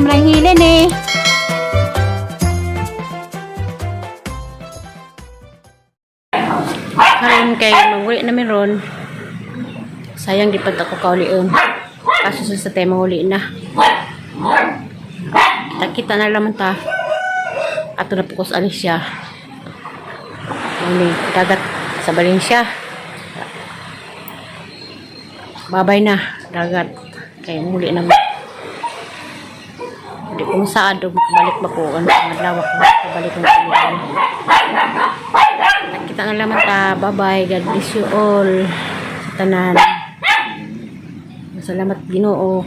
Sobrang hilin eh. Karon kay manguli na meron. Sayang di pa ako kaulion. Kaso sa tayo manguli na. Kita-kita na lang ta. Ato na po ko sa Alicia. Muli, dagat sa Valencia. Babay na, dagat. Kay muli na mo. Hindi ko masaad o makabalik ba ko. Ano, adlaw ako makabalik ang ulian. Kita na lang ta. Bye-bye. God bless you all. Sa tanan. Salamat Ginoo.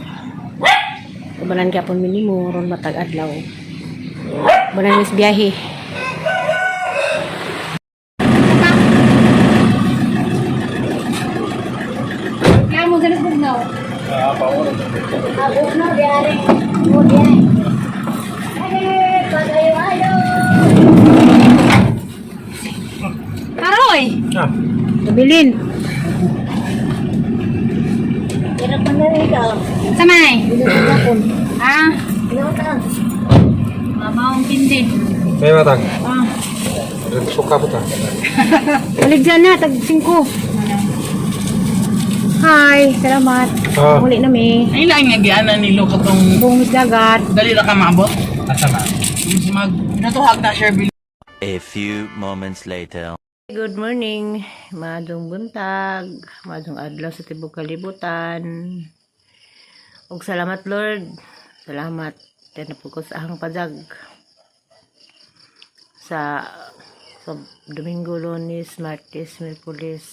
Ubanan gyapon minimo ron matag adlaw. Ubanan mis biyahe. Kaya mo sa bugnaw. Bugnaw diari. Bugnaw. Eh, padayo ayo. Karoy! Ah. Tabilin. Samay! Ah? Mabaong tindi. May matag. Ah. Suka po ta. Baligyan na, tag 5. Hi, salamat. Ah. Muli na mi. Ay lang nga giana nilo katong Buong dagat. dali ra ka maabot. Asa na? Mas mag natuhag na share bill. A few moments later. Good morning, madong buntag, madong adlaw sa tibok kalibutan. Ug salamat Lord. Salamat kay napugos ahang padag sa sa Domingo, Lunes, Martes, Miyerkules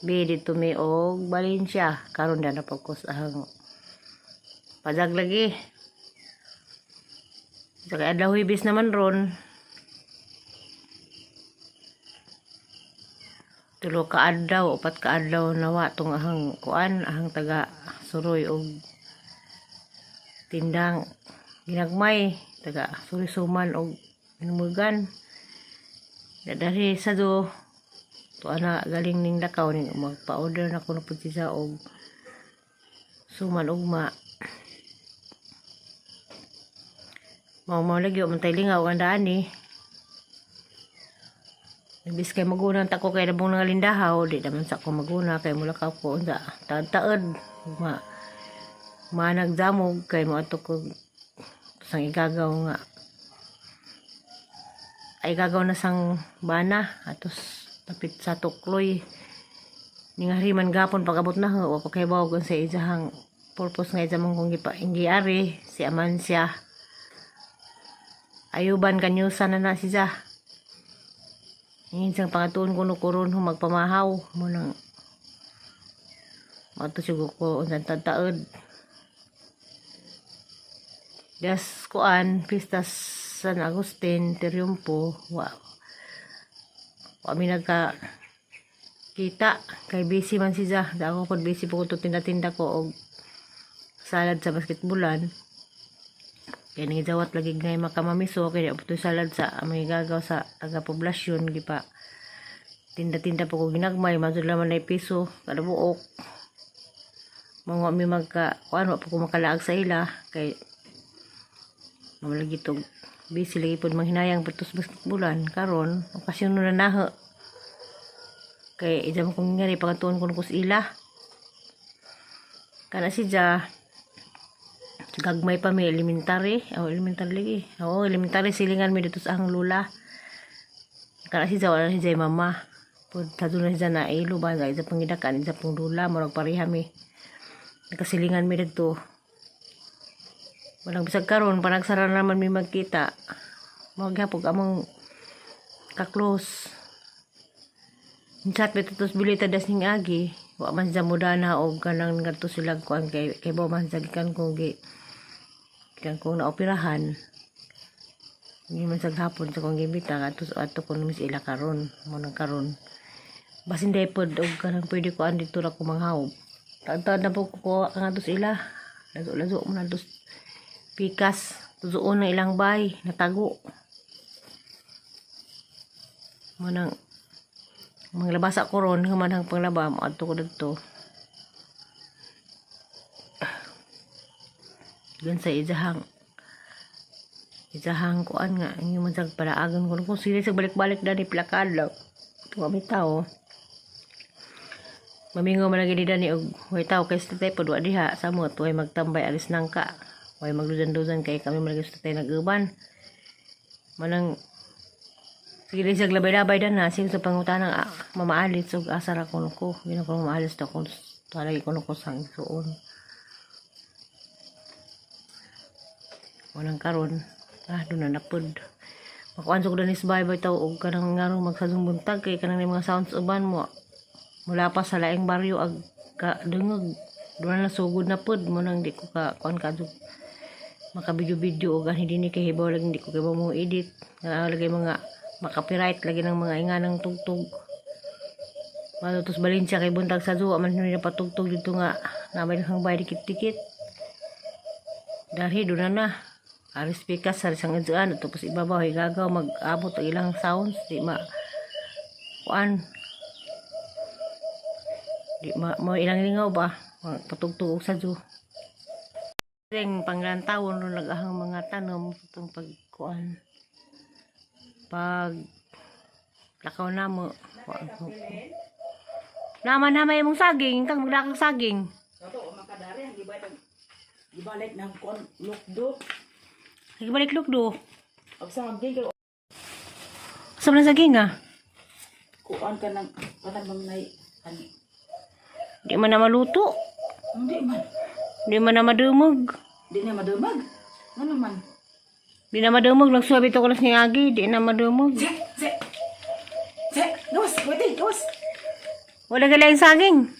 bi dito mi og Valencia karon na napugos ahang padag lagi. Sa kay adlaw Huwebes naman ron. Tulo ka adlaw, upat ka adlaw nawa tong ahang kuan, ahang taga suroy og tindang ginagmay, taga suroy suman og inumugan. Dadari sa do tuwa na galing ning lakaw ning magpa-order na kuno pud siya og suman ugma. Mao mao lagi wa man tay lingaw ang daan ni. Imbis kay maguna ta ko kay nabong nangalindahaw, di naman sa ko maguna kay mulakaw ko unsa taad-taad ma managdamog kay mo ato ko sang igagaw nga ay gagaw na sang bana atos tapit sa tukloy ning hariman gapon pag-abot na ho wa pa kay bawog sa ijahang purpose nga ija mong kung gipa giari si Amancia ayuban kanyusa na na siya. Minsan pangatuon ko no kuron ho magpamahaw mo nang mato siguro ko unsang tataod. Das kuan Pistas San Agustin Triumpo wa wa mi nagka kita kay busy man siya. Da ako pod busy po ko to tinda-tinda ko og salad sa basketballan. Kaya nangidawat lagi ngay makamamiso kaya di po salad sa may gagaw sa taga poblasyon di pa tinda-tinda po ko ginagmay masud laman na piso kada buok mga mi magka kuan wa po ko makalaag sa ila kay mamalagi tog busy lagi pod manghinayang putos basketballan karon okasyon na naho kay ija mo kong ngari pagatuon ko sa ila kana si Ja. Gagmay pa may elementary. Oh, elementary lagi. Oo, elementary silingan mi dito sa ang lula. Kana si Jawa na si Jay mama. Pud tadto na siya na ilo ba sa isa pangidakan isa pong lula murag pareha mi. Nakasilingan mi dito. Walang bisag karon panagsara naman mi magkita. Magyapog among ka-close. Chat bitutos bilita das ning agi. Wa man sa mudana og kanang ngadto sila kuan kay kay ba man sa gikan kong gi gikan kong naoperahan. Hindi man sa hapon sa kong gibita ato ato ko numis ila karon mo nang karon. Basin day pod og kanang pwede ko dito ra ko manghaw. Taad na po ko ang ato ila. Lazo-lazo mo na ato pikas. Tuzuon na ilang bay natago. Mo nang manglabasa ko ron humanang panglaba mo adto ko didto. Gan sa ijahang Isahang kuan nga ang man sa palaagan ko kung sila sa balik-balik dani pila ka adlaw. Tuwa mi tao. Mamingaw man lagi ni dani og way tao kay sa tatay pod wa diha samot way magtambay alis nangka. Way magdudan-dudan kay kami man lagi sa tatay nag-uban. Manang sige din siya labay-labay dan na sige sa pangutanang mamaalit og asa ra kuno ko. Gina ko mamaalis ta kun talagi kuno ko sang isuon. Walang karon. Doon na napod. Makuan sa ko danis bye bye tao og kanang ngarong magsadong buntag kay kanang may mga sounds uban mo. Mula pa sa laing baryo ag ka dungog. Doon na sugod na pod mo nang di ko ka kuan ka maka-video-video og hindi ni kay hibaw lagi di ko kay mo edit. Nga lagi mga makapiright lagi ng mga inganang tugtog. Malutos Valencia kay buntag sa zuwa man ni patugtog dito nga namay hang bay dikit-dikit. Dahil doon na na. Aris pikas sa isang idzaan tapos ibabaw higagaw mag-abot ang ilang sounds di ma kuan di ma, mo ilang lingaw ba patugtog sa zoo. Ring panglantawon ron nag-ahang mga tanom itong pagkuan pag lakaw na mo kuan ko. Naman na may mong saging kang maglakang saging. Ibalik na kon lukdo. Nagbalik lukdo. Ag saging kay Sa man saging ah. kuan ka ng kanang bang nay ani. Di man na maluto. Hindi man. Di man na madumog. Di na madumag. Ano man? Di na madumog. Nagsuwabi to ko lang ni Agi. Di na madumog. Se, se. Se, gawas, wait, gawas. Wala galing saging.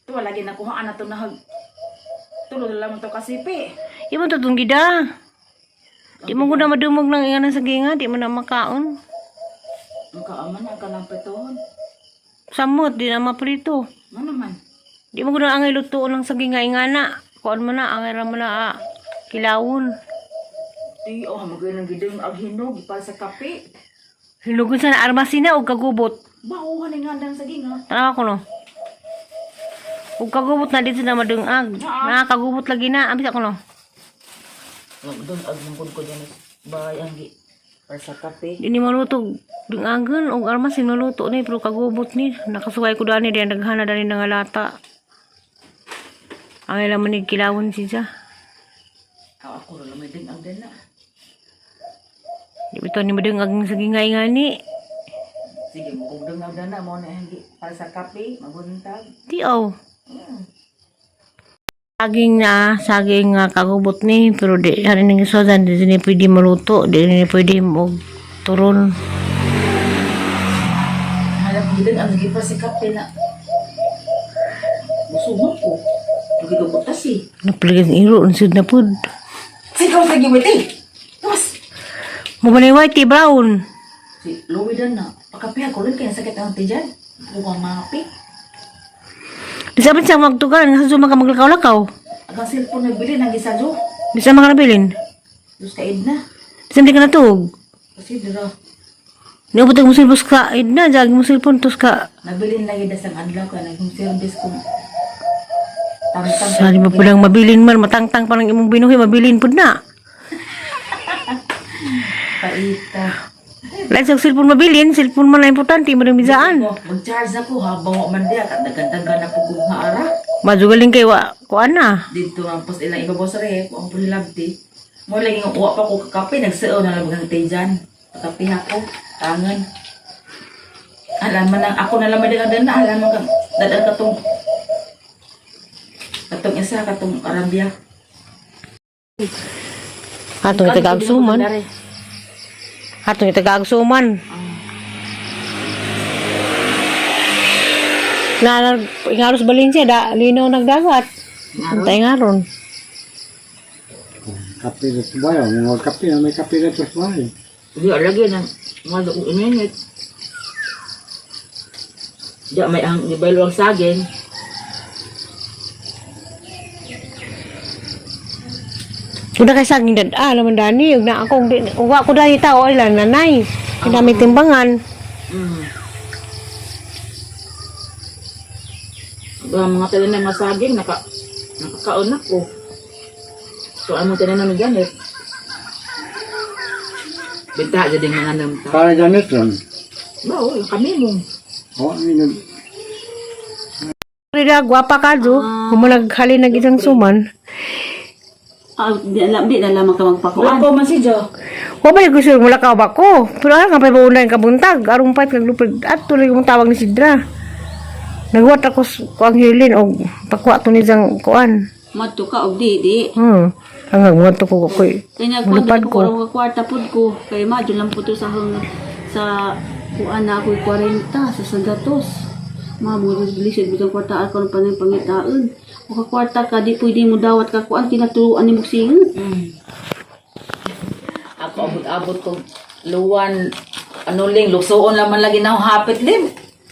Ito lagi nakuhaan na to na hag. Tulo na lang to kasipi. Di mo to tong gida. Di mo ko na madumog ng ingan ng saging ah. Di mo na makaon. Ang kaaman ang kanang petohon. Samot. Di na maprito. Ano man? Di mo ko na angay lutoon ng saging nga ingana. Kuan mo na. Angay ra mo na ah. Kilawon. Di, oh, magayon ang gidong ag hinog para sa kape. Hinugon sa na armasina o kagubot. Bauhan ni nga ang saging ha. Tanawa ko no. Ug kagubot na dito na madungag. Nakakagubot lagi na. Ambis ako no. Doon ag mangkod ko dyan bahay ang gi para sa kape. Di ni maluto dungagan og armas maluto ni pero kagubot ni nakasuway ko dani di naghana dani nga lata. Ang ilang manig kilawon siya. Aw, ako ra lang may ding ang dana. Di bitaw ni madungag ng sagingay nga ni. Sige, mo kog ding ang dana mo na ang gi para sa kape, maguntag. Di aw. Saging na, saging nga kagubot ni pero di hari ning sodan di ni pwede maluto, di ni pwede og turon. Halap gideng ang gi para sa kape na. Busog man ko. Dugay ko si. Napaligan iro unsud na pud. Sige, gawas lagi wait. Eh. Gawas. Mo ba ni white brown? Si Louie dan na. Pakape ako rin kaya sakit ang tiyan. Buka mapi. Di sa siya magtugan, sa suma ka maglakaw-lakaw. Ang cellphone nagbili nang gisadyo. Di sa mga nabilin. Dus kaid na. Di sa di ka natuog. Kasi dira Niabot ang musilpos ka, na, jag mo silpon, tos ka. nabilin lagi da sang adlaw ka nag service ko. Tangtang Sali mo pulang mabilin man, matangtang pa ng imong binuhi, mabilin pud na. paita. Lain sa silpon mabilin, silpon man na importante, mo rin bizaan. Ko, Mag-charge ako habang wa man diya kat daghan-daghan na pug kong haara. Majugaling kay wa, kuan na. Dito ang post ilang ibabaw sa rehab, ang pulilabti. Mo lagi nga uwa pa ko kakape, nagsuo na lang maghang tiyan. Pakape ako, tangan. Alam man lang, ako na lang may na, alam mo kang dadal katong katong isa, katong Arabia. Atong itagaagsuman. Atong itagaagsuman. Na, ingaros Valencia, da, linaw nagdagat. Antay nga ron. Kape na sa bayo. Mga kape na may kape na sa bayo. Hindi, lagi na, mga kong ininit. Di, may ang ibaylo ang saging. Una kay saging dad, naman dani, ug na akong di, uwa ko dani tao ay lang nanay. Kaya may timbangan. Ang mga tanan ng mga saging, nakakaon ako. So, ano tanan namin ganit? Benta jud yung mga namta. Para Janet ron. Bao, kami mo. Oh, ano Rida, gwapa ka do. Kung mo naghalin nag isang suman. Ah, di alam, di na lamang ka magpakuan. Wala ko man si Jo. Wa ba gusto mo lakaw ba ko? Pero ano ka pa ba ka buntag? Arong pat kag lupad at tuloy mong tawag ni Sidra. Nagwat ako ko ang hilin og pakuha to ni sang kuan. Madto ka og di di. Ang nagwat ko koy. Kaya nagkuan Mulupad ko ko. ko ka kwarta pud ko. Kay madyo lang po to sa hang sa kuan na ako'y 40 sa sagatos. Mamo lisod bitong kwarta ako ng panay pangitaon. O ka kwarta ka di pwede mo dawat ka kuan kinaturuan ni mugsingot. Ako abot-abot ko luwan ano ling luksuon laman lagi na hapit lim.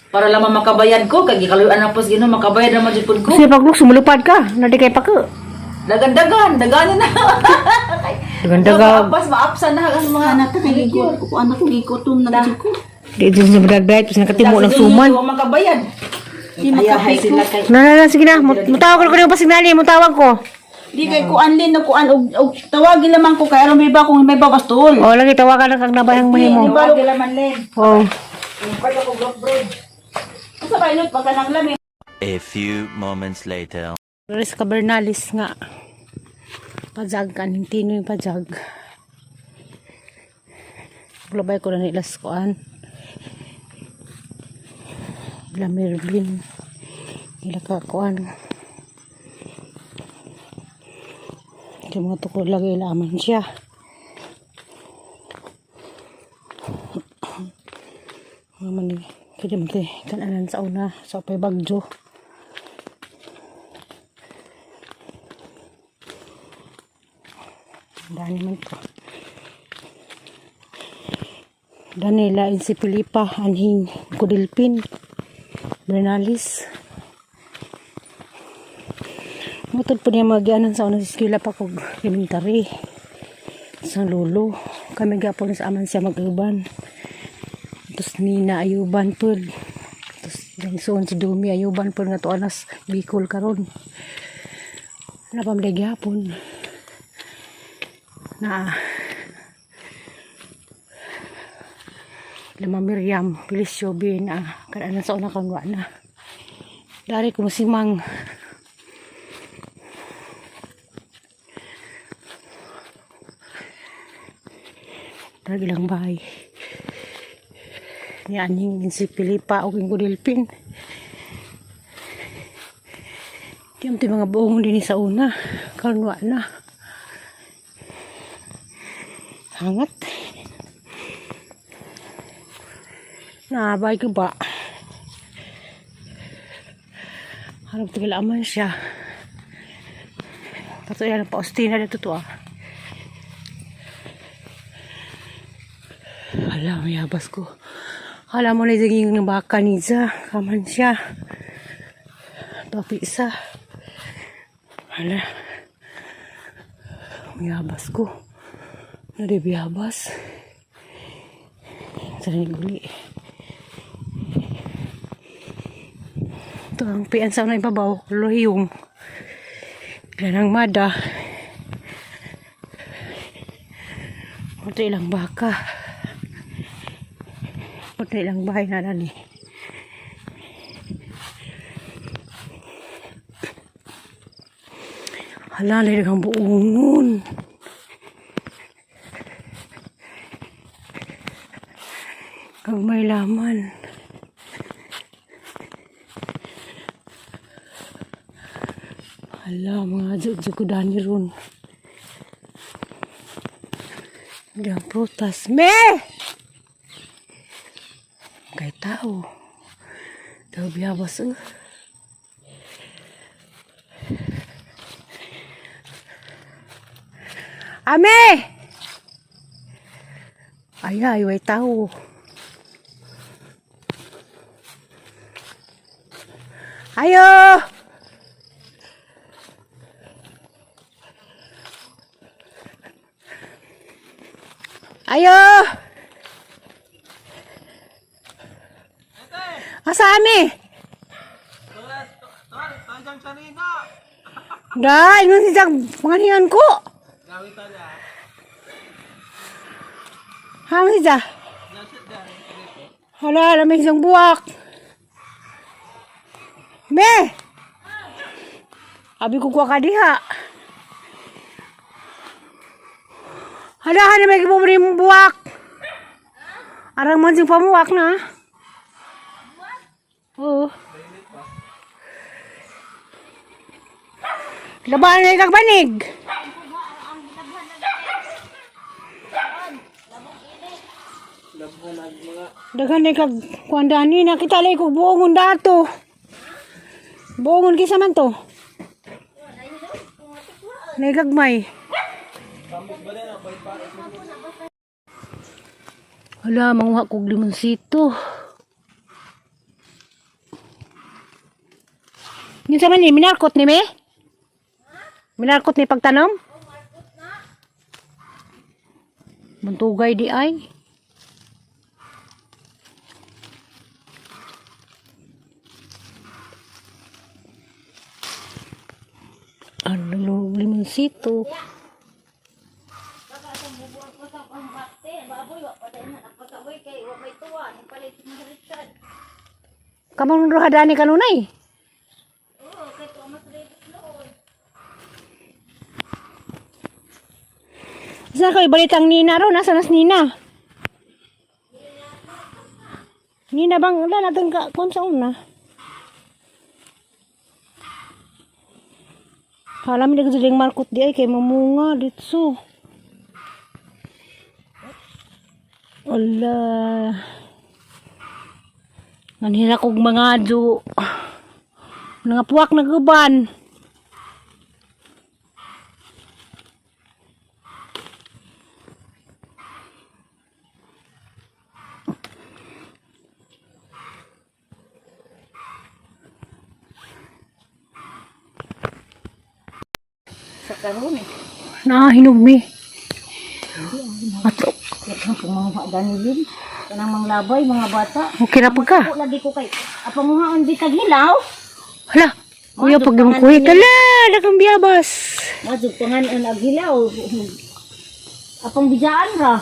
Para lamang makabayad ko kay gikaluyan na pos Ginoo makabayad naman jud pud ko. Kasi pag sumulupad ka, na di kay pako. Dagan-dagan, dagan na. Dagan-dagan. Maapas, maapsan na ang mga Anak ka kay giko kuan ako gikotom na gid ko. Di din sa dagday, tapos nakatimo ng suman. Wa makabayad. Di makape ko. Sila kay Na na na sige na, mutawag ko ko pasignali, mutawag ko. Di kay kuan lin no kuan og og tawagi lamang ko kay aron may ba kung may babas tol. O lagi tawagan na kag nabayang mahimo. Tawag laman len. Oh. Sa pilot pagka nang lami. A few moments later. Flores Cabernalis nga. Pajag kaning tino yung pajag. Labay ko na nila sa kuan. Ila Mervin. Ila ka kuan. Kaya mga tukod lagi ilaman siya. Mga mani. Kaya man kay kananan sa una. Sa pay bagjo. Dani man to. Daniela in si Filipa, anhing Kudilpin, Bernalis. Mutod po niya magyanan sa unang eskwela pa kog elementary. Sa lolo. Kami gapon sa aman siya mag-uban. Tapos Nina ayuban po. Tapos dangsoon si Dumi ayuban po nga to anas Bicol karon. Napamlay gyapon na Lama Miriam, Felicio B na kanaan sa una kang na. Dari ko masimang Dari ilang bahay. Ni aning si Pilipa o king Gudilpin. Di am mga buong din sa una. Karon wa na. Hangat. Naabay ko ba? Harap tigilaman siya. Kato yan ang paustina dito to ah. Hala, may habas ko. Hala mo na yung ng baka niya. Kaman siya. Topi isa. Hala. May habas ko. Naribiyabas. Sa guli. Ito ang pian sa unang ibabaw. Lohiyong. Ilan ang mada. Ito ilang baka. Ito ilang bahay na nani. Hala, ang buongon. Kag may laman. Hala, mga jud ko dani ron. Hindi ang prutas. Me! Kay tao. Daw biyabas eh. Ame! Ay, ay, way tao. Ayo! Ayo! Asa ami? Dahil, ingon si Jack, panganihan ko. Hami siya. Hala, lamig isang buwak. Me! Abi ko kuha ka diha. Hala, hala, may gibumri mong buwak. Arang man sing pamuwak na. Oo. Laban na ikagbanig. Daghan na kag kuan dani nakita lay kog buongon dato. Buongon kinsa man to? Naigagmay. Hala, manguha kog limonsito. Yun sa man ni, minarkot ni me? Minarkot ni pagtanom? Muntugay di ay. Ano, limonsito. Kamang rohadani kanunay. Saan ko ibalit ang Nina ron? Nasa nas Nina? Nina bang wala natin ka kung sa una? Hala mi nagsuling markot di ay kay mamunga ditso. Wala. Nanhira kog mga do. Nga puwak na guban. Sa karon eh. Na hinog mi. Ato. Mga ganilin. Kanang manglabay mga bata. Okay na pag ka. Ako lagi ko kay apanguhaan di kag hilaw. Hala. Kuya pag yung kuya kala, nakang biyabas. Majud pangan ang aghilaw. Apang bijaan ra.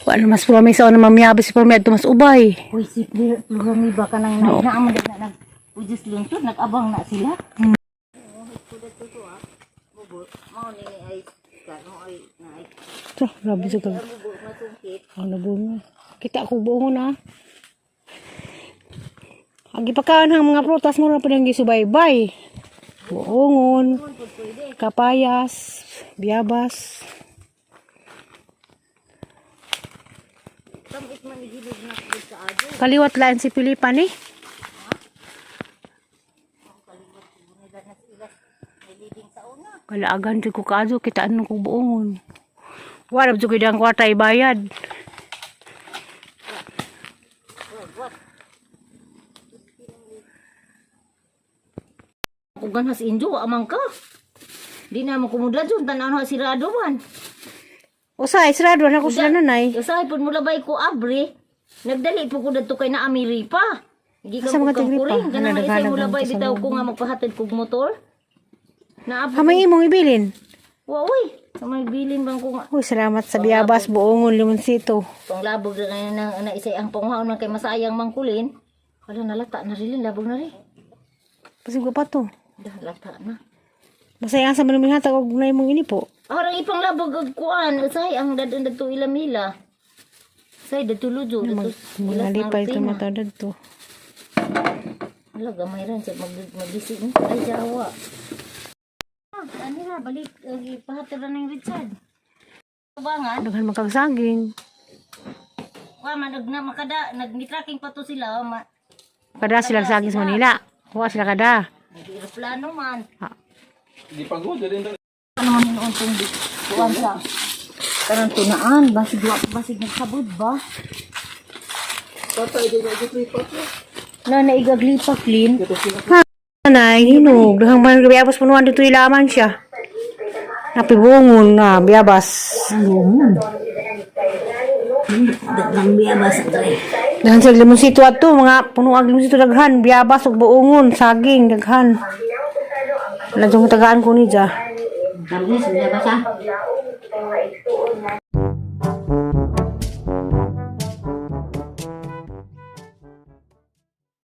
Wala mas promise ako na mamiyabas si Promi adto mas ubay. Uy, si Plurami ba ka nang no. Na mo na nag Ujus lungsod nag-abang na sila. Ito, grabe sa kag. Ano bunga? Kita ko buong na. Ang gipakaan ang mga prutas mo na pa gisubaybay. Buongon, kapayas, biyabas. Kaliwat lain si Pilipa ni. Kalaagan jud ko kaadto kita ano ko buongon. Wala jud ko dang kwarta ibayad. Kung ganhas injo amang ka. Di na mo kumudla dyan, tanaw na sirado man. Usa isrado na ko sila nanay. Usahay pud mo labay ko abre. Nagdali po ko dadto kay na Ameripa. Gikan Asa ko mga kang tigripa? kuring kanang Ano, isay naghanap mo ng labay bitaw kasalubong. ko nga magpahatid kog motor. Naabot. Hamay imong ibilin. Wa uy, sa may bilin bang ko nga Uy, salamat sa biyabas, buongon, limonsito. panglabog na na, na, na isay ang panghaon man kay masayang mangkulin. Wala nalata na rin, labog na rin. Pasig ko pa to. Dah, lata na. Masaya sa manumihatag og na imong ini po. Orang ipanglabog og kuan, usay ang dadon dadto ilamila. Say dadto lujo, Mag, dadto mga lipay ito mata dadto. Wala gamay ran sa mag magising ay jawa. Ah, ani ra balik ipahatid ra ning Richard. Bangan, Daghan man kag saging. wa man og na makada nagmitracking pa to sila ma. Kada sila saging sa Manila. Wa sila kada. Nag-aeroplano man. Ah. Ano man hinuon tong kuan sa karon tunaan basig wa basig nagsabod ba? Na naigaglipak lin. Nanay, hinog. Daghang man biyabas punuan dito ilaman siya. Napibungon na biyabas. Daghang biyabas dre. Daghan sa limonsito ato, mga punuag limonsito daghan, biyabas ug buongon, saging daghan. Wala jung tagaan ko ni ja. Tamis biyabas ha.